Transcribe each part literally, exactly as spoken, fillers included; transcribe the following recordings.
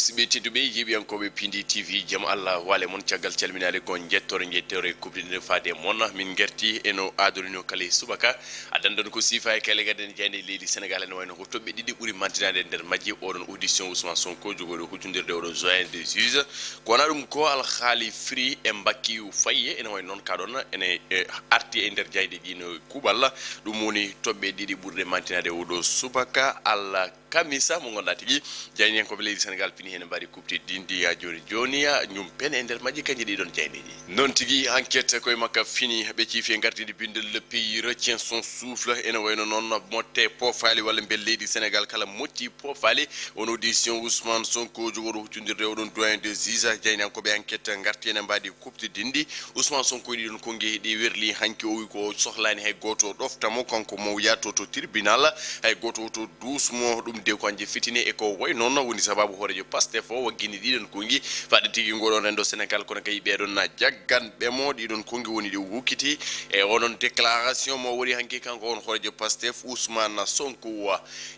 Musidɓe tedduɓe, yeeɓiyankooɓe Pindi T V, jam Allah waale mon. Caggal calminaali ko njettoore, njettoore kuɓdinire faade e mon. Min ngarti e no aadorino kala e subaka. Addan ɗon ko siifa e kele gaden jayde leydi Senegal, ene wayno ko toɓɓe ɗiɗi ɓuri mantinaade e nder majji oɗon audition Ousmane Sonko, jogooɗo huccondirde oɗon doyen des juges. Ko wona ɗum ko alhaali firi e mbakki fayye, ene wayi noon ka ɗon ene, e, arti e nder jayde ɗino kuuɓal. Ɗum woni toɓɓe ɗiɗi ɓurɗe mantinaade oɗo subaka Allah kamisa mo ngonɗa tigi jayniyankooɓe leydi Senegal pini heen mbaɗi kuɓti dindi ya jooni jooni ya ñum pen e nder majji kanji ɗiɗon jayneji. Noon tigi enquête koye makka fini ɓe ciifi e ngartidi bindol le pays retient son souffle, ene wayno noon motte poofaali walla mbel leydi Senegal kala motti poofaali. On audition Ousmane Sonko jogooɗo huccondirde oɗon doyen des juges, jayniyankooɓe enquête ngarti ene mbaɗi kuɓti dindi. Ousmane Sonko e ɗiɗon konngi ɗi werli hanki o wi ko sohlaani hay gooto ɗofta mo, kanko mo yaato to tribunal, hay gooto to duus mo. Ɗum de ko anje fitine e ko way noon woni sababu hoorejo Pastef o waggini ɗiɗon konngi faade tigi ngoɗon rendo Senegal, kono kay ɓeɗon na jagganɓe mo. Ɗiɗon konngi woni ɗi wukkiti e onon déclaration mo waɗi hanki kanko on hoorejo Pastef Ousmane Sonko.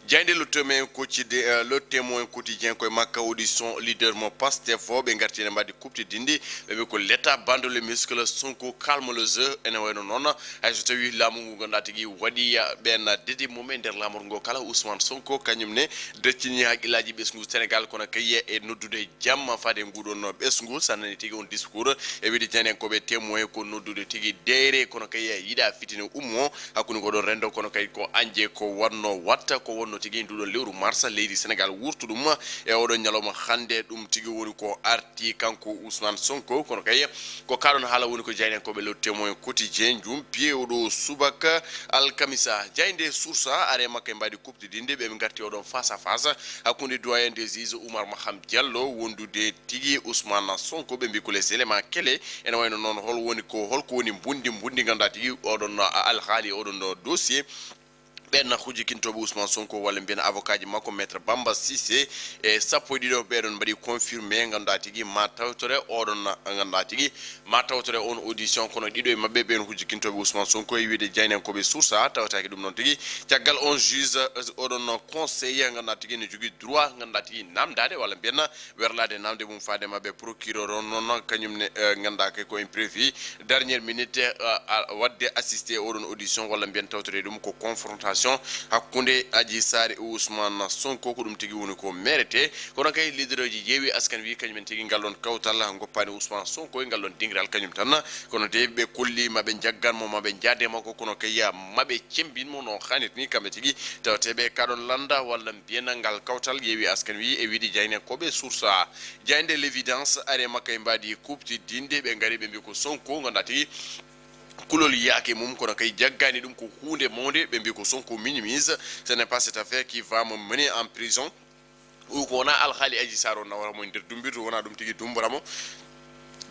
Jayde le témoin quotidien, euh, le témoin quotidien koye makka audition leader mo Pastef o, ɓe ngarti ene mbaɗi kuɓti dindi. Ɓe mbi ko l'état bande le muscle, Sonko calme le jeu. Ene wayno noon, hay so tawi laamu ngu ganduɗa tigi waɗi, uh, ɓen dede mum e nder laamorgo kala, Ousmane Sonko kañum ne deccini haqqillaji ɓesngu Sénégal, kono kay e noddude jamma faade nguɗon ɓesngu, sannani tigi on discours e wiide jayniyankoɓe témoin ko noddude tigi deyre, kono kay yiɗa fitine ummo hakkunde ngoɗon rendo, kono kay ko anje ko wonno watta, ko wonno tigi nduɗon lewru mars leydi Sénégal wurtu ɗum e oɗon ñalawma hannde. Ɗum tigi woni ko arti kanko Ousmane Sonko, kono kay ko kaɗon haala woni ko jayniyankoɓe le témoin quotidien jumpi oɗo subaka alkamisa. Jayde Source A are makko e mbaɗi kuɓtidinde ɓe, ɓe ngarti oɗon face à face hakkunde doyen des juges Oumar Maham Diallo wondude tigi Ousmane Sonko. Ɓe mbi ko les éléments clés ene wayno noon hol woni ko, holko woni mbundi mbundi ganduɗa tigi oɗon, a, alhaali oɗon ɗo dossier. Ɓen hujjikintoɓe Ousmane Sonko walla mbiyen avocat ji makko maître Bamba Cissé e sappo e ɗiɗo ɓeɗon mbaɗi confirmé ganduɗa tigi ma tawtore oɗon, ganduɗa tigi ma tawtore on audition, kono ɗiɗo e maɓɓe ɓen hujjikintoɓe Ousmane Sonko e wiide jayniyankoɓe Source A tawataki ɗum noon tigi. Caggal on juge, eh, oɗon conseil ganduɗa tigi ne jogui droit ganduɗa tigi namdade walla mbiyen werlade namde mum faade maɓɓe. Procureur on noon kañum ne, eh, ganduɗa kay ko imprévu dernière minute, eh, a, wadde assisté oɗon audition walla mbiyen tawtore ɗum ko confrontation hakkunde Adji Sarr e Ousmane Sonko, ko ɗum tigi woni ko merete. Kono kay leader uji Yewwi Askan Wi kañum en tigi ngal ɗon kawtal goppani Ousmane Sonko e ngal ɗon dingiral kañum tan, kono de ɓe kolli maɓe jaggan mo, maɓe jaade makko, kono kay maɓe cembin mo no hannirta ni kamɓe tigi. Tawateɓe kaɗon landa walla mbiyen ngal kawtal Yewwi Askan Wi e wiide jayniyankoɓe Source A. Jayde L'Évidence are makka e mbaɗi kuɓtidinde, ɓe ngari ɓe mbi ko Sonko ganduɗa tigi kulol yaake mum, kono kay jaggani ɗum ko hunde mawde. Ɓe mbi ko Sonko minimise, ce n'est pas cette affaire qui va me mener en prison. O wi ko wona alhaali Adji Sarr o nawata mo e nder dumbirdu, wona ɗum tigi dumbata mo.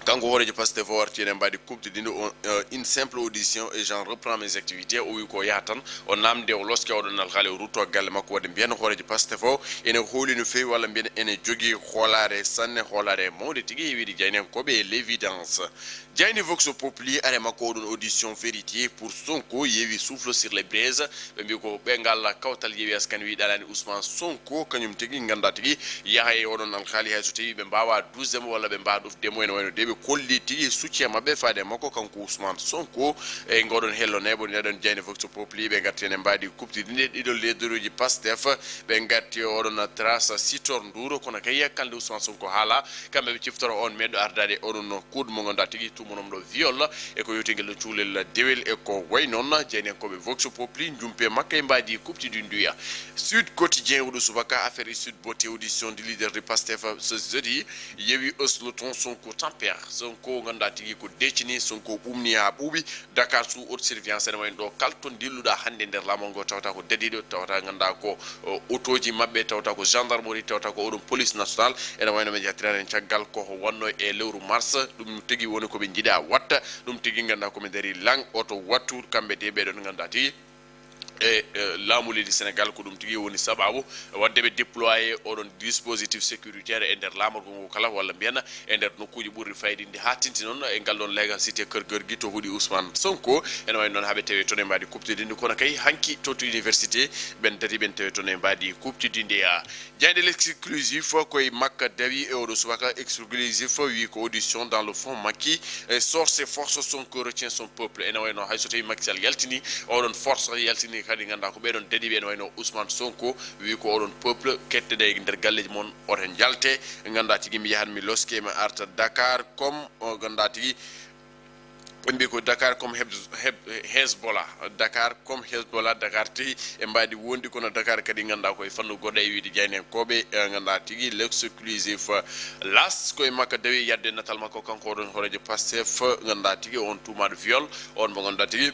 Kanko hoorejo Pastef o arti ene mbaɗi kuɓtidinde on, euh, une simple audition et j'en reprends mes activités. O wi ko yaha tan o namde, o loske oɗon alhaali, o rutto galle makko. Wadde mbiyen hoorejo Pastef o ene hooli no fewi walla mbiyen ene jogui hoolare sanne, hoolare mawde tigi e wiide jayniyankoɓe e L'Évidence. Jayni Vox Populi are makko oɗon audition vérité pour Sonko, Yewwi souffle sur les braises. Ɓe mbi ko ɓe ngal kawtal Yewwi Askan Wi ɗalani Ousmane Sonko kañum tigi ganduɗa tigi yaha e oɗon alhaali, hay so tawi ɓe mbawa dusde mo walla ɓe mbawa ɗofde mo, ene wayno de ɓe kolli tigi soutien maɓɓe faade makko kanko Ousmane Sonko. E ngoɗon hello nebo neɗon jayni Vox Populi ɓe garti ene mbaɗi kuɓtidinde ɗiɗo leader uji Pastef, ɓe garti oɗon trace Sitor Ndour, kono kay yakkalde Ousmane Sonko haala. Kamɓe ɓe ciftoro on meɗɗo ardade oɗon kuuɗ mo ganduɗa tigi tumonomɗo viol e ko yewti ngel ɗo cuulel dewel e ko way noon. Jeyniyankoɓe Vox Populi jumpe makka e mbaadi kuɓtidinduya. Sud Quotidien oɗo subaka affaire e Sud Beauté audition du leader du Pastef ce jeudi. Yewi Oslo ton Sonko tempère. Sonko ganduɗa tigi ko deccini, Sonko ɓumni ha ɓuuɓi. Dakar sous haute surveillance ene wayno ɗo kala ton dilluɗa hannde nder laamol ngo tawata ko dadiɗo, tawata ganduɗa ko o, otoji maɓɓe, tawata ko gendarmerie, tawata ko oɗon police nationale. Ene wayno ɓe jattirani en caggal ko wonno e lewru mars. Ɗum tigi woni ko ɓe jiiɗa watta. Ɗum tigi ganduɗa ko ɓe dari lang oto wattu kamɓe de ɓeɗon ganduɗa tigi e e laamu leydi Sénégal. Ko ɗum tigi woni sababu wadde ɓe déployé oɗon dispositif sécuritaire e nder laamorgo ngo kala, walla mbiyen e nder nokkuuji ɓurɗi fayde ndi. Haa tinti noon e ngal ɗoon Legal Cité Keur Gorgui to huɗi Ousmane Sonko, ene wayi noon haa ɓe tawi toon e mbaadi kuuɓtidinndi, kono kay hanki to to université ɓen tati ɓen tawi toon e mbaadi kuuɓtidinndi. A Jaaynde L'Exclusif ko e makka dawi e oɗo subaka. Exclusif wi ko audition dans le fond, Macky, eh, sort ses forces, Sonko retient son peuple. Ene wayno hay so tawi Macky Sall yaltini oɗon force, yaltini kadi ganda ko ɓeɗon dadiɓe, ene wayno Ousmane Sonko wi ko oɗon peuple, kette ɗe e nder galleji mon, oto jalte. Ganda tigi mi yahan mi loske mi arta Dakar comme, o ganda tigi ɓe mbi ko Dakar comme Heb-, Heb-, Hezbollah. Dakar comme Hezbollah, Dakar tigi e mbaadi wondi, kono Dakar kadi ganda ko e fannu goɗɗo e wiide jaynenkooɓe, eh, ganda tigi L'Exclusif. Las ko e makka dawi yadde natal makko, kanko oɗon hoorejo Pastef, ganda tigi on tuumaɗo viol, on mo ganda tigi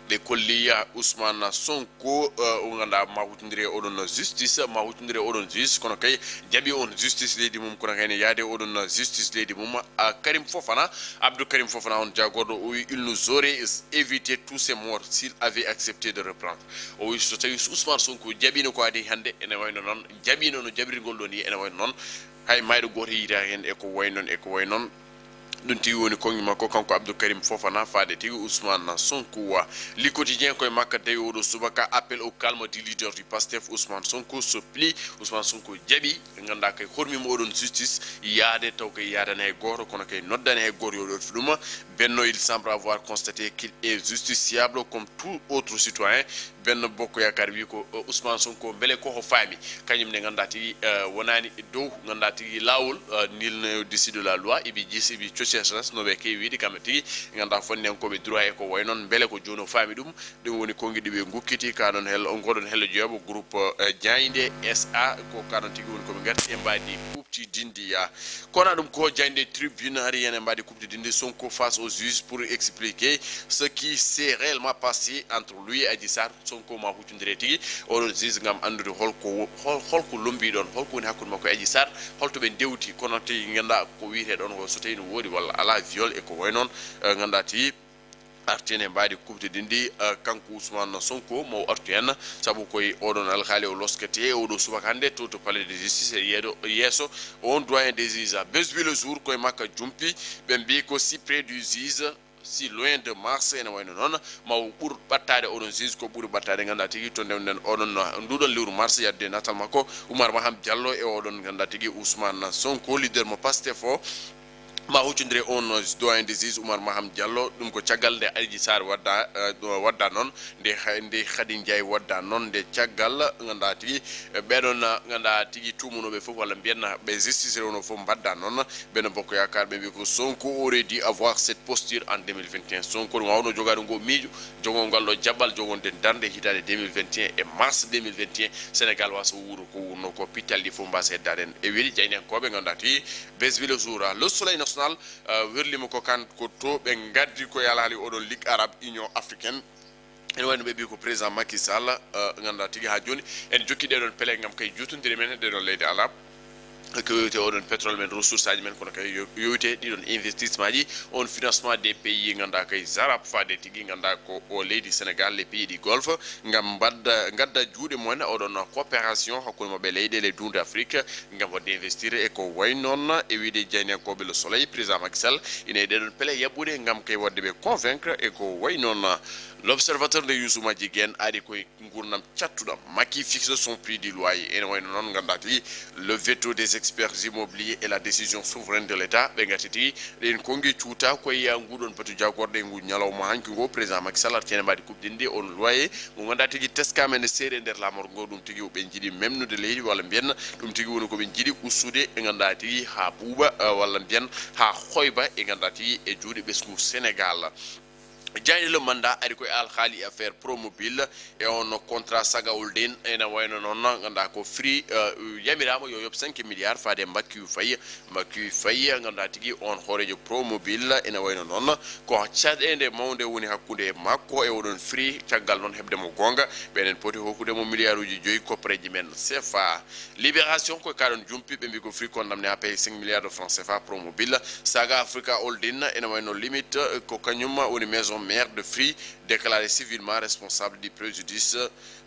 ɓe kolli Ousmane Sonko, eh, o ganda ma huttondire oɗon justice, ma huttondire oɗon justice, kono kay jaɓi on justice leydi mum, kono kay ne yaade oɗon justice leydi mum. Ah, Karim Fofana, Abdou Karim Fofana, on jagorɗo, o wi il nous aurait évité tous ces morts s'il avait accepté de reprendre. O wi so tawi Ousmane Sonko jaɓino ko adi hannde, ene wayno noon jaɓino no jaɓirgol ɗo ni, ene wayno noon hay mayɗo gooto yiyta heen e ko way noon, e ko way noon. Ɗum tigi woni konngi makko, kanko Abdou Karim Fofana, faade tigi Ousmane Sonko. Wa Le Quotidien koye makka tawi oɗo subaka, appel au calme du leader du Pastef, Ousmane Sonko se plie. Ousmane Sonko jaɓi, ganda kay hormima oɗon justice yaade, taw kay yaadani hay gooto, kono kay noddani hay gooto yo ɗoto ɗum. Benno, il semble avoir constaté qu'il est justiciable comme tout autre citoyen. Benno Bokk Yaakaar wi ko, eh, Ousmane Sonko, mbele ko ho faami? Kañum ne ganda tigi, eh, wonani dow ganda tigi laawol, eh, nul n'est au-dessus de la loi, ibi jis, ibi cocertas, no ɓe kewi wiide kamɓe tigi, ganda fonnankoɓe droit e ko way noon, mbele ko jooni o faami ɗum? Ɗum woni konngi ɗi ɓe ngukkiti, ka ɗon hel, on goɗon hel jeeɓo groupe, eh, Jaaynde S A, ko ka ɗon tigi woni ko ɓe ngarti e mbaadi kuuɓtidinndi ya. Kono ɗum ko Jaaynde Tribune ari heen e mbaadi kuuɓtidinndi, Sonko face au juge pour expliquer ce qui s'est réellement passé entre lui et Adji Sarr. Sonko ma huccondire tigi oɗon juge ngam anndude holko wo-, hol-, holko lombi ɗon, holko woni hakkunde makko e Adji Sarr, holto ɓe ndewti, kono tigi ngannda ko wiyete ɗon ko so tawi no woodi walla alaa viol e ko way noon, eh, ngannda tigi arti en e mbaadi kuuɓtidinndi, eh, kanko Ousmane Sonko mo artu heen, sabu koye oɗon alhaali o loskete oɗo subaka hannde to, to palais de justice e yeedo, yeeso on doyen des juges. Bés bi le jour koye makka jumpi, ɓe mbi ko si près du juge, si loin de mars, ene wayno noon ma o ɓur ɓattaade oɗon juge ko ɓuri ɓattaade, ngannda tigi to ndewden oɗon, nduɗon lewru mars, yadde natal makko Oumar Maham Diallo e oɗon ngannda tigi Ousmane Sonko, leader mo Pastef o. Ma huccondire on doyen des juges Oumar Maham Diallo, ɗum ko caggal nde Adji Sarr wadda, eh, ɗo wadda noon, nde ha-, nde Khady Ndiaye wadda noon, nde caggal ngannda tigi, eh, ɓeɗon, eh, ngannda tigi tumunoɓe fof walla mbiyen ɓe justice rewno fof mbadda noon. Benno Bokk Yaakaar ɓe mbi ko Sonko aurait dû avoir cette posture en deux mille vingt et un. Sonko ɗum wawno jogaade ngo miijo, jogoo ngal ɗo jaɓɓal, jogonde darnde hitaande deux mille vingt et un e mars deux mille vingt et un, Sénégal wasa wuuro ko wurno ko, pittal ɗi fof mbasa heddaade en. E weli jayniyankooɓe ngannda ti Bés bi le jour, ah, Le Soleil National, ah, werlima ko kan ko to ɓe ngaddi ko yalali oɗon Ligue Arabe, Union Africaine. Ene wayno ɓe mbi ko président Macky Sall, ah, ngannda tigi ha jooni en jokki ɗeɗon pele ngam kay jutondire men e ɗeɗon leydi Arab. Ko yowite oɗon pétrole men, ressource aji men, kono kay yo-, yowite ɗiɗon investissement ji, on financement des pays ngannda kay Arab, faade tigi ngannda ko o leydi Sénégal, les pays du Golfe, ngam mbadda, ngadda juuɗe mumen oɗon coopération hakkunde maɓɓe leyɗeele duunde Afrique, ngam waɗde investir e ko way noon. E wiide jayniyankooɓe Le Soleil, président Macky Sall ina e ɗeɗon pele yaɓɓude ngam kay waɗde ɓe convaincre e ko way noon. L'Observateur nde Youssouma Jiguen ari koye ngurnam cattuɗam. Macky fixe son prix du loyer. Ene wayno noon ngannda tigi le veto des experts immobiliers et la décision souveraine de l'État. Ɓe ngarti tigi ɗen konngi cuuta koye nguɗon batu jagorɗe ngu ñalawma hanki ngo, président Macky Sall arti ene mbaadi kuɓdinde on loyer. Mo ngannda tigi teskama ene seeri e nder laamorgo ngo, ɗum tigi ɓe njiɗi memnude leydi, walla mbiyen ɗum tigi woni ko ɓe njiɗi ustude, ɓe ngannda tigi haa buuɓa, eh, walla mbiyen haa hoyba, ɓe ngannda tigi e juuɗe ɓesngu Sénégal. Jayni Le Mandat ari koye alhaali affaire Promobile e on contrat Saga Holding, ene wayno noon ngannda ko Free, eh, yamirama yo yoɓ cinq milliards faade Macky Faye. Macky Faye, ngannda tigi on hoorejo Promobile, ene wayno noon ko caɗeende mawnde woni hakkunde e makko e oɗon Free, caggal noon heɓde mo goonga, ɓeɗen poti hokkude mo milliard uji joyi koppareji men C F A. Libération ko kaɗon jumpi, ɓe mbi ko Free condamné à payer cinq milliards de francs C F A Promobile. Saga Africa Holding, ene wayno limite, ko kañum woni maison mère de Free, déclaré civilement responsable du préjudice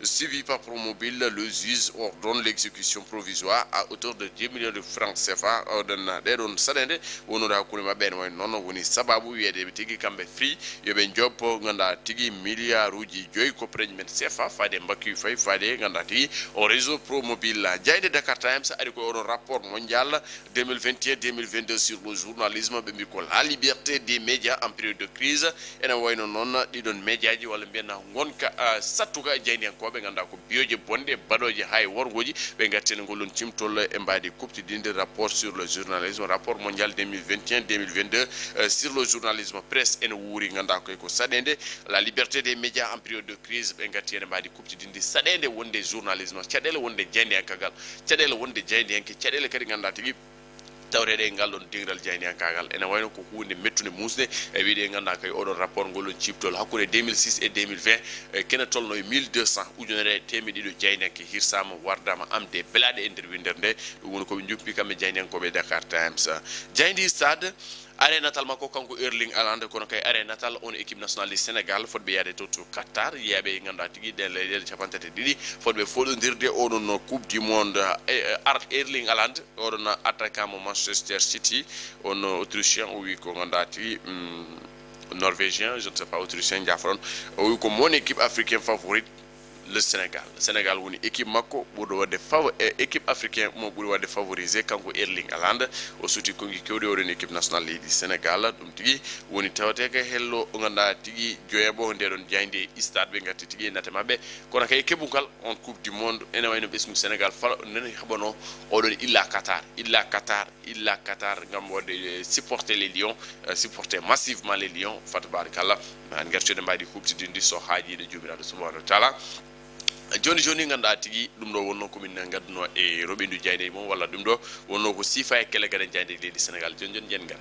subi par Promobile. Le juge ordonne l'exécution provisoire à hauteur de dix millions de francs C F A. Oɗon, ɗeɗon saɗeende wonnude hakkunde maɓɓe, ene wayi noon woni sababu wiyeede ɓe tigi kamɓe Free yo ɓe njoppo, nganndaa tigi, milliard uji joyi koppareeji men C F A faade mbakki fayi faade, nganndaa tigi, o réseau Promobile. Jaaynde Dakar Times ari ko oɗon rapport mondial deux mille vingt et un deux mille vingt-deux sur le journalisme, ɓe mbi ko la liberté des médias en période de crise. Ene wayno noon ɗiɗon médiaji walla mbiyen ngonka, ah, sattuka e jaayndiyankooɓe, nganndaa ko biyoje bonɗe, baɗooje haa e worgoji, ɓe ngarti e ngol ɗon cimtol e mbaadi kuɓtidinde rapport sur le journalisme, rapport mondial deux mille vingt et un deux mille vingt-deux, euh, sur le journalisme. Presse ene wuuri, nganndaa koye ko saɗeende, la liberté des médias en période de crise, ɓe ngarti ene mbaadi kuɓtidinde saɗeende wonde journalisme, caɗeele wonde jaayndiyankagal, caɗeele wonde jaayndiyanke, caɗeele kadi nganndaa tigi tawreede e ngal ɗon diŋral jaayndiyankaagal. Ene wayno ko huunde mettunde muusde, e wiyde nganndaa kay oɗon rapport ngol ɗon cimtol hakkunde deux mille six e deux mille vingt, e kene tolno e mille deux cents, ujunere e teemeɗe ɗiɗo jaayndiyanke hirsaama, wardaama amde belaaɗe e nder winndere nde. Ɗum woni ko ɓe njuppi kamɓe jaayndiyankooɓe Dakar Times. Jaaynde Stade, are natal makko kanko Erling Haaland, kono kay are natal on équipe nationale du Sénégal fotɓe yaade to, to Qatar, yiyaaɓe nganndaa tigi ɗen leyɗeele capanɗe tati e ɗiɗi fotɓe foɗondirde oɗon Coupe du Monde. E, e, Ar-, Erling Haaland, oɗon attaquant mo Manchester City, on autrichien, o wi ko nganndaa tigi, mm, norvégien, je ne sais pas, autrichien, jaafoɗon. O wi ko mon équipe africaine favorite, le Sénégal. Sénégal woni équipe makko ɓurɗo waɗde fav-, e, équipe africain mo ɓuri waɗde favorisé, kanko Erling Haaland. O suuti konngi keewɗi oɗon équipe nationale leydi Sénégal. Ɗum tigi woni tawetee ko hello o nganndaa tigi joyaɓo nde ɗon jaaynde Stade, ɓe ngarti tigi e nate maɓɓe. Kono kay keɓungal on Coupe du Monde, ene wayno ɓesngu Sénégal fala nen haɓano oɗon illa Qatar, illa Qatar, illa Qatar ngam waɗde, eh, supporter les Lions, eh, supporter massivement les Lions. Fa tabarakallah, ma en ngartu eɗen mbaadi huɓtidinde so haajiiɗo Joomiraaɗo subhanahu wa taala. Jooni jooni nganndaa tigi ɗum ɗo wonno ko min ngadduno e roɓindu jaaynde mum, walla ɗum ɗo wonno ko siifa e kele gaɗen jaaynde leydi Sénégal. Jooni jooni ƴen ngar.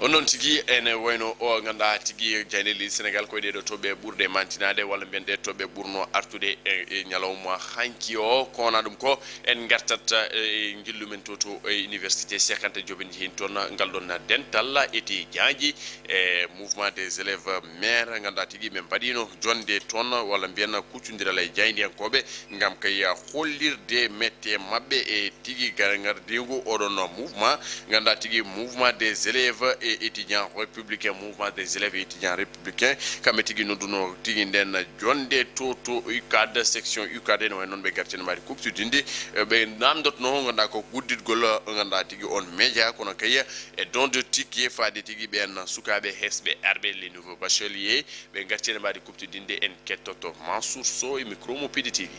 On noon tigi ene wayno o nganndaa tigi jaaynde leydi Sénégal koye ɗee ɗo toɓɓe ɓurɗe mantinaade, walla mbiyen ɗe toɓɓe ɓurno artude e, e ñalawma hanki o. Ko wona ɗum ko en ngartat, eh, e njillu men to, to e Université Cheikh Anta Diop, en njehin toon ngal ɗon dental étudiantji e mouvement des élèves maire, nganndaa tigi ɓe mbaɗino jonde toon, walla mbiyen kuccondiral e jaayndiyankooɓe, ngam kay hollirde mette maɓɓe e tigi gar-, ngardiigu oɗon mouvement, nganndaa tigi mouvement des élèves et étudiants républicains, mouvement des élèves et étudiants républicains, kamɓe tigi nodduno tigi nden jonde to, to UCAD, section UCAD, ene wayi noon ɓe ngarti ene mbaadi kuɓtidinde, eh, ɓe namdotno, nganndaa ko gudditgol, nganndaa tigi on média, kono kay e don de ticket faade tigi ɓen sukaaɓe hesɓe arɓe, les nouveaux bacheliers, ɓe ngarti ene mbaadi kuɓtidinde. En kettoto Mansour Sow e micro mo P D T V.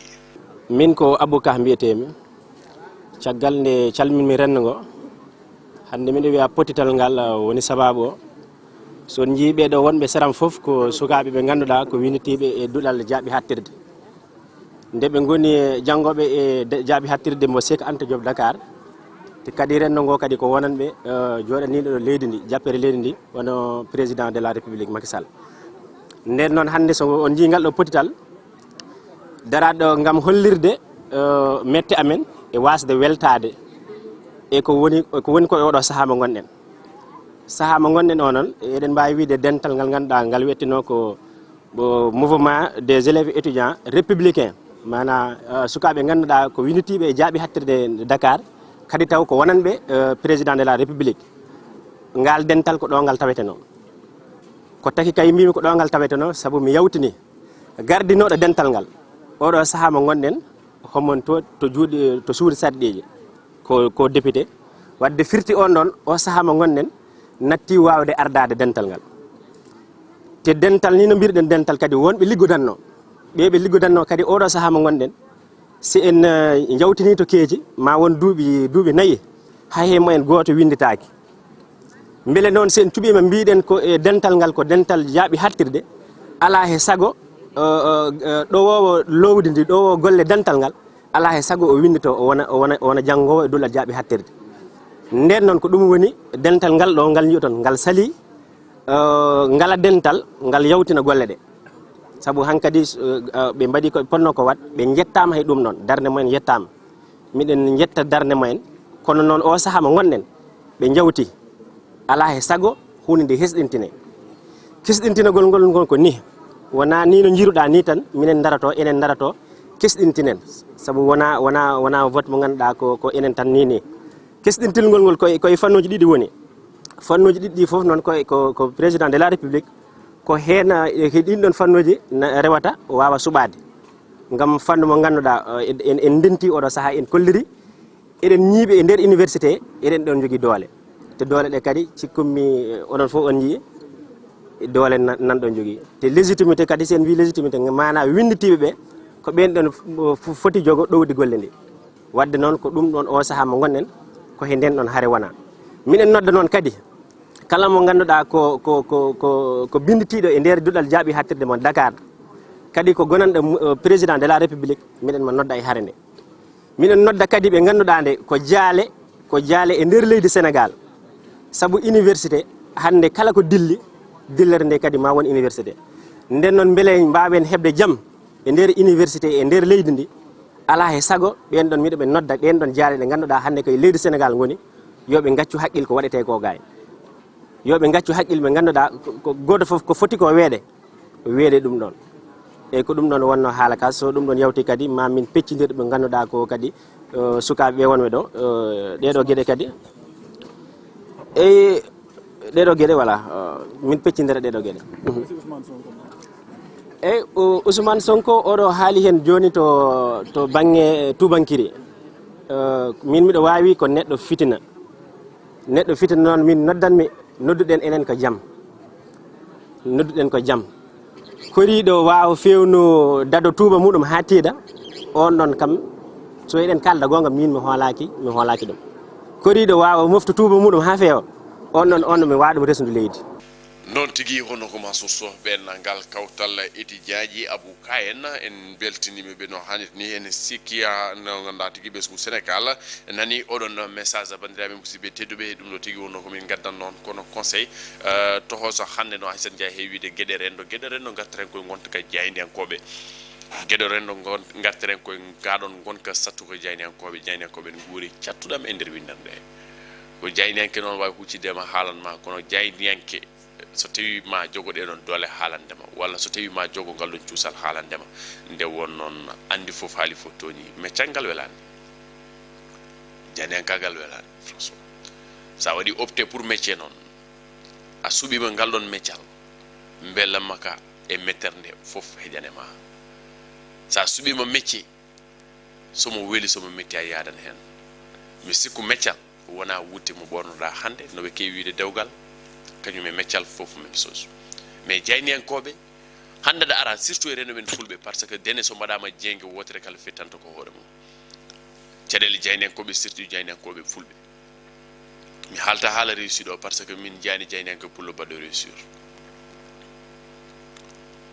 Min ko Abou Ka mbiyetee-mi. Caggal nde calminmi renndo ngo, hannde miɗo wiya pottital ngal, ah, woni sabaabu o. So on njiyii ɓee ɗo wonɓe seram fof ko sukaaɓe ɓe ngannduɗaa ko winnditiiɓe e duɗal jaaɓi haaɗtirde. Nde ɓe ngoni e janngooɓe e de-, jaaɓi haaɗtirde mo Cheikh Anta Diop Dakar, te kadi renndo ngo kadi ko wonanɓe, eh, jooɗaniiɗo leydi ndi, jappere leydi ndi, wano président de la République Macky Sall. Nden noon hannde so on njii ngal ɗo pottital, daraɗo ngam hollirde, eh, mette amen e waasde weltaade e ko woni, ko woni ko e oɗo sahaa mo ngonɗen. Sahaa mo ngonɗen o noon, eɗen mbaawi wiide dental ngal ngannduɗaa ngal wiyeteno ko Bo mouvement des élèves étudiants républicains, maanaam, eh, sukaaɓe ngannduɗaa ko winnditiiɓe e jaaɓi haaɗtirde Dakar, kadi taw ko wonanɓe, eh, président de la République. Ngal dental ko ɗo ngal tawetenoo. Ko taki kay mbimi ko ɗo ngal tawetenoo, sabu mi yawtini gardinooɗo dental ngal. Oɗo sahaa mo ngonɗen, homon to, to juuɗe, to suudu sarɗiiji, ko, ko député. Wadde firti on ɗon, o sahaa mo ngonɗen, natti waawde ardaade dental ngal. Te dental ni no mbirɗen dental kadi wonɓe liggodannoo. Ɓe ɓe liggodannoo kadi oɗo sahaa mo ngonɗen, si en, eh, njawtini to keeci, ma won duuɓi, duuɓi nayi, hay he mo en gooto winnditaaki. Mbele noon si en cuɓiima mbiɗen ko e dental ngal ko dental jaaɓi haaɗtirde, alaa he sago, eh, eh, eh, ɗowoowo loowdi ndi, ɗowoowo golle dental ngal, alaa he sago o winndito, o wona, o wona, o wona janngoowo e duɗal jaaɓi haaɗtirde. Nden noon ko ɗum woni dental ngal ɗo ngal njiyoton, ngal salii, eh, ngala dental, ngal yawtina golle ɗe. Sabu hankadi, eh, eh, ɓe mbaɗi ko potnoo ko waɗ, ɓe njettaama he ɗum noon, darnde mumen yettaama. Miɗen njetta darnde mumen, kono noon o sahaa mo ngonɗen, ɓe njawti. Alaa he sago huunde nde hesɗintine. Kisɗintinagol ngol ngol ko ni, Wonaa nii no njiiruɗaa nii tan, minen ndaroto, enen ndaroto, kesɗintinen. Sabu wonaa, wonaa, wonaa vote mo ngannduɗaa ko, ko enen tan nii nii. Kesɗintilngol ngol koye, koye fannuuji ɗiɗi woni. Fannuuji ɗiɗi ɗi fof noon ko, ko, ko président de la République, ko heen, eh, he ɗiin ɗoon fannuuji na rewata, waawa suɓaade. Ngam fannu mo ngannduɗaa, eh, en, en ndentii oɗo sahaa, en kolliri, eɗen ñiiɓi e nder université, eɗen ɗoon njogii doole. Te doole ɗe kadi, cikkummi, eh, onon fof on njii, doole nan, nan ɗoon njogii. Te légitimité kadi, so en mbii légitimité, maanaa winnditiiɓe ɓe, ko ɓeen ɗoon f-, foti jogo ɗowdi golle ndi. Waɗde noon, ko ɗum ɗoon oo sahaa mo ngonɗen, ko he ndeen ɗoon hare wonaa. Miɗen nodda noon kadi, kala mo ngannduɗaa ko, ko, ko, ko, ko binnditiiɗo e nder duɗal jaaɓi haaɗtirde mo Dakar, kadi ko gonanɗo mu-, eh, président de la République, miɗen mo nodda e hare nde. Miɗen nodda kadi ɓe ngannduɗaa nde ko jaale, ko jaale e nder leydi Sénégal. Sabu université, hannde kala ko dilli, dillere nde kadi ma won université. Nden noon, mbele mbaawen heɓde jam e nder université, e nder leydi ndi. Alaa he sago, ɓeen ɗoon miɗo ɓe nodda, ɗeen ɗoon jaale ɗe ngannduɗaa hannde ko e leydi Sénégal ngoni, yo ɓe ngaccu haqqil ko waɗetee ko gaay. Yo ɓe ngaccu haqqil ɓe ngannduɗaa ko, ko gooto fof ko foti ko weeɗe, weeɗe ɗum ɗoon. Eyi, ko ɗum ɗoon wonnoo haala ka. So ɗum ɗoon yawti kadi, ma min peccindir ɓe ngannduɗaa ko kadi, eh, sukaaɓe ɓe wonɓe ɗo, eh, ɗee ɗoo geɗe kadi. Eyi, ɗee ɗoo geɗe, voilà, eh, min peccindira ɗee ɗoo geɗe. Mhm. Eyi, o, Ousmane Sonko, oɗo haali heen jooni to, to baŋŋe tuubankiri. Eh, min miɗo waawi ko neɗɗo fitina. Neɗɗo fitina noon, min noddanmi, nodduɗen enen ko jam. Nodduɗen ko jam. Koriiɗo waawa feewnu dado tuuba muɗum haa tiiɗa, on ɗon kam, so eɗen kaalda goonga, min mi hoolaaki, mi hoolaaki ɗum. Koriiɗo waawa moftu tuuba muɗum haa feewa, on ɗon, on ɗon mi waawa ɗum resndu leydi. Noon tigi, hono ko ma soso ɓen ngal kawtal étudiant ji Abou Ka en, en mbeltiniima ɓe no haanirta ni, en sikki, ah, no ngannduɗaa tigi ɓesngu Sénégal nani oɗon message, banndiraaɓe musidɓe tedduɓe, ɗum ɗo tigi wonno ko min ngaddan noon kono conseil, eh, tohoso hannde no Aissata Ndiaye heewi wiide geɗe renndo, geɗe renndo ngartiren koye ngonka jaayndiyankooɓe, geɗe renndo ngon-, ngartiren koye ngaɗon ngonka sattuko jaayndiyankooɓe, jaayndiyankooɓe ne nguuri cattuɗam e nder winndannde. Ko jaayndiyanke noon waawi huccidde ma, haalan ma, kono jaayndiyanke so tawi ma jogo ɗee ɗon doole haalande ma, walla so tawi ma jogo ngal ɗon cuusal haalande ma, nde won noon anndi fof haali fof tooñi, meccal ngal welaani, jaayndiyankaagal welaani, franchement. So a waɗi opté pour métier noon, a suɓiima ngal ɗon meccal, mbela ma ka e mettere nde fof heƴane ma. So a suɓiima métier, so mo weli, so mo metti, a yaadan heen. Mi sikku meccal wonaa wutte mo ɓornoɗaa hannde, no ɓe keewi wiyde dewgal, kañum e meccal fof même chose. Mais jaayndiyankooɓe, hannde aɗa ara, surtout e renndo men fulɓe, par ce que dene so mbaɗaama jeynge wootere kala fettanta ko hoore mum. Caɗeele jaayndiyankooɓe, surtout jaayndiyankooɓe fulɓe. Mi haalta haala réussir ɗo, par ce que min njiyaani jaayndiyanke pullo baɗɗo réussir.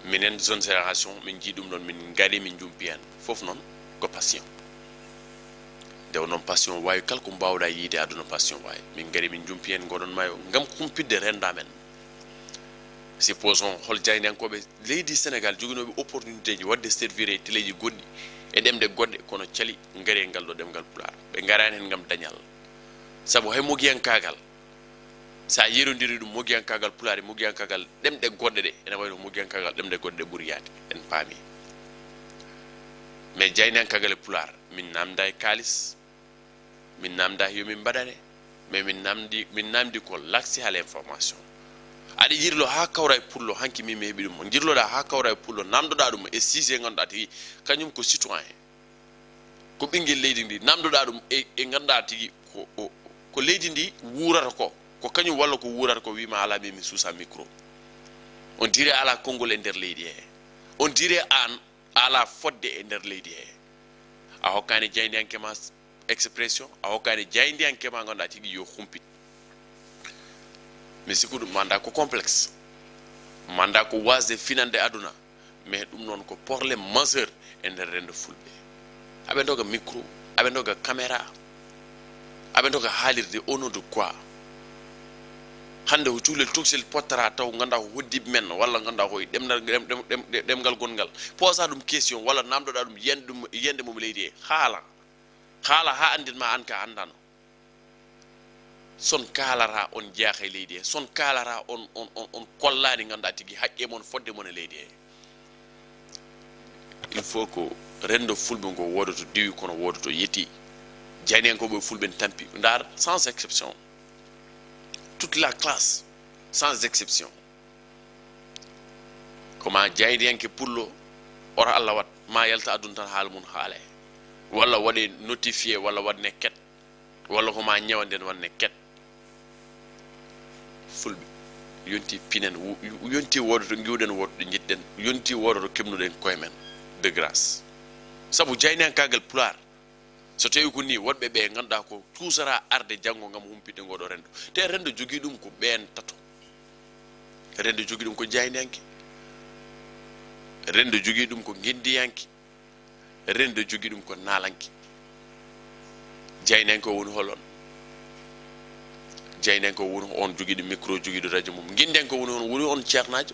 Minen jeune génération, min njii ɗum ɗon, min ngari, min njumpi heen. Fof noon ko passion. Nde o noon passion waawi kala ko mbaawɗaa yiide aduna passion waawi. Min ngari, min njumpi heen ngoɗon maayo ngam humpitde rennda men. Supposons hol jaayndiyankooɓe leydi Sénégal joginooɓe opportunité ji waɗde servir e teleeji goɗɗi e ɗemɗe goɗɗe kono cali ngari e ngal ɗo ɗemngal Pulaar. Ɓe ngaraani heen ngam dañal. Sabu hay mogiyankaagal, so a yerondirii ɗum, mogiyankaagal Pulaar e mogiyankaagal ɗemɗe goɗɗe ɗe, ene wayi no mogiyankaagal ɗemɗe goɗɗe ɗe ɓuri yaade. En paami. Mais jaayndiyankaagal e Pulaar, min naamnda e kaalis, min naamnda yo min mbaɗane, mais min naamndi, min naamndi ko l'accès à l'information. Aɗa jirlo haa kawra e pullo, hanki min mi heɓi ɗum. Jirloɗaa haa kawra e pullo, naamndoɗaa ɗum e sujet ngannduɗaa tigi, kañum ko citoyen. Ko ɓinngel leydi ndi, naamndoɗaa ɗum e, e ngannduɗaa tigi ko, o, ko leydi ndi wuurata ko, ko kañum walla ko wuurata ko, wiima alaa, min mi suusa micro. On dirait alaa konngol e nder leydi he. On dirait aan alaa fodde e nder leydi he. A hokkaani jaayndiyanke ma expression, a hokkaani jaayndiyanke ma ngannduɗaa tigi yo humpit. Mi sikku ɗum mandat ko complexe. Mandat ko waasde finande aduna. Mais ɗum noon ko problème majeur e nder renndo fulɓe. Aɓe ndoga micro, aɓe ndoga caméra, aɓe ndoga haalirde, au nom de quoi? Hannde ko cukalel tokosel pottata taw ngannduɗaa ko hoddiiɓe men, walla ngannduɗaa ko e ɗemngal, ɗem-, ɗem-, ɗem-, ɗemngal gonngal. Poosa ɗum question, walla naamndoɗaa ɗum yiyannde ɗum, yiyannde mum leydi he. Haala. Haala haa anndin ma aan ka anndaano. Son kaalata on jeyaaka e leydi he. Son kaalata on, on, on, on kollaani ngannduɗaa tigi haqqe mon fodde mon e leydi he. Il faut ko renndo fulɓe ngo wooda to diwi, kono wooda to yetti. Jayniyankooɓe fulɓe ne tampi, ndaar, sans exception, toute la classe, sans exception. Ko ma jayniyanke pullo, oto Allah wat, ma yalta aduna tan haala mum haale, walla waɗe notifié, walla waɗne ket, walla ko ma ñawa nden wanne ket. Fulɓe, yonti pinen, wu- wu- yonti wooda to ngiwɗen, wooda to njiɗɗen, yonti wooda to keɓnuɗen koye men. De grâce, sabu jayniyankaagal pulaar, so tawi ko ni, woɗɓe ɓe ngannduɗaa ko cuusara arde janngo ngam humpitde ngoɗo renndo. Te renndo jogii ɗum ko ɓeen tato. Renndo jogii ɗum ko jayniyanke. Renndo jogii ɗum ko ngenndiyanke. Renndo jogii ɗum ko naalanke. Jayniyanke o woni holon? Jayniyanke o woni on jogiiɗo micro, jogiiɗo radio mum. Ngenndiyanke o woni on, woni on ceernaajo.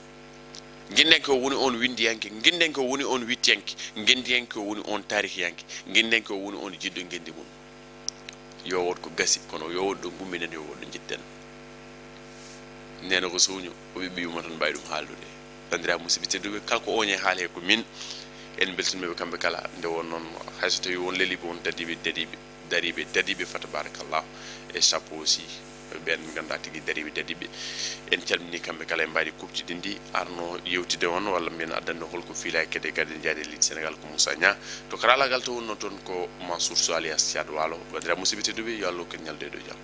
Ngenndiyanke o woni on winndiyanke. Ngenndiyanke o woni on wittiyanke. Ngenndiyanke o woni on taarihiyanke. Ngenndiyanke o woni on jiɗɗo ngenndi mum. Yo wood ko gasi, kono yo wood ɗo ngumminen, yo wood ɗo njiɗɗen. Neene ko suuño, o ɓiɓɓe yumma tan mbawi ɗum haaldude. Banndiraaɓe musidɓe tedduɓe, kala ko ooñe haali he ko min, en mbeltiniiɓe kamɓe kala. Nde won noon, hay so tawi won leliiɓe, won dadiiɓe, dadiiɓe, dariiɓe, dadiiɓe, fa tabarakallah, e chapeau aussi, ɓen ngannduɗaa tigi dariiɓe, dadiiɓe. En calminii kamɓe kala, en mbaɗi kuɓtidi ndi, arno yewtide on, walla mbiyen addande holko fiila e kede gaden jaade leydi Sénégal ko Moussa Niang. To karalagal to wonno toon ko Mansour Sow alias Thiat Walo. Banndiraaɓe musidɓe tedduɓe, yo Allah hokku en ñaldoyde jam.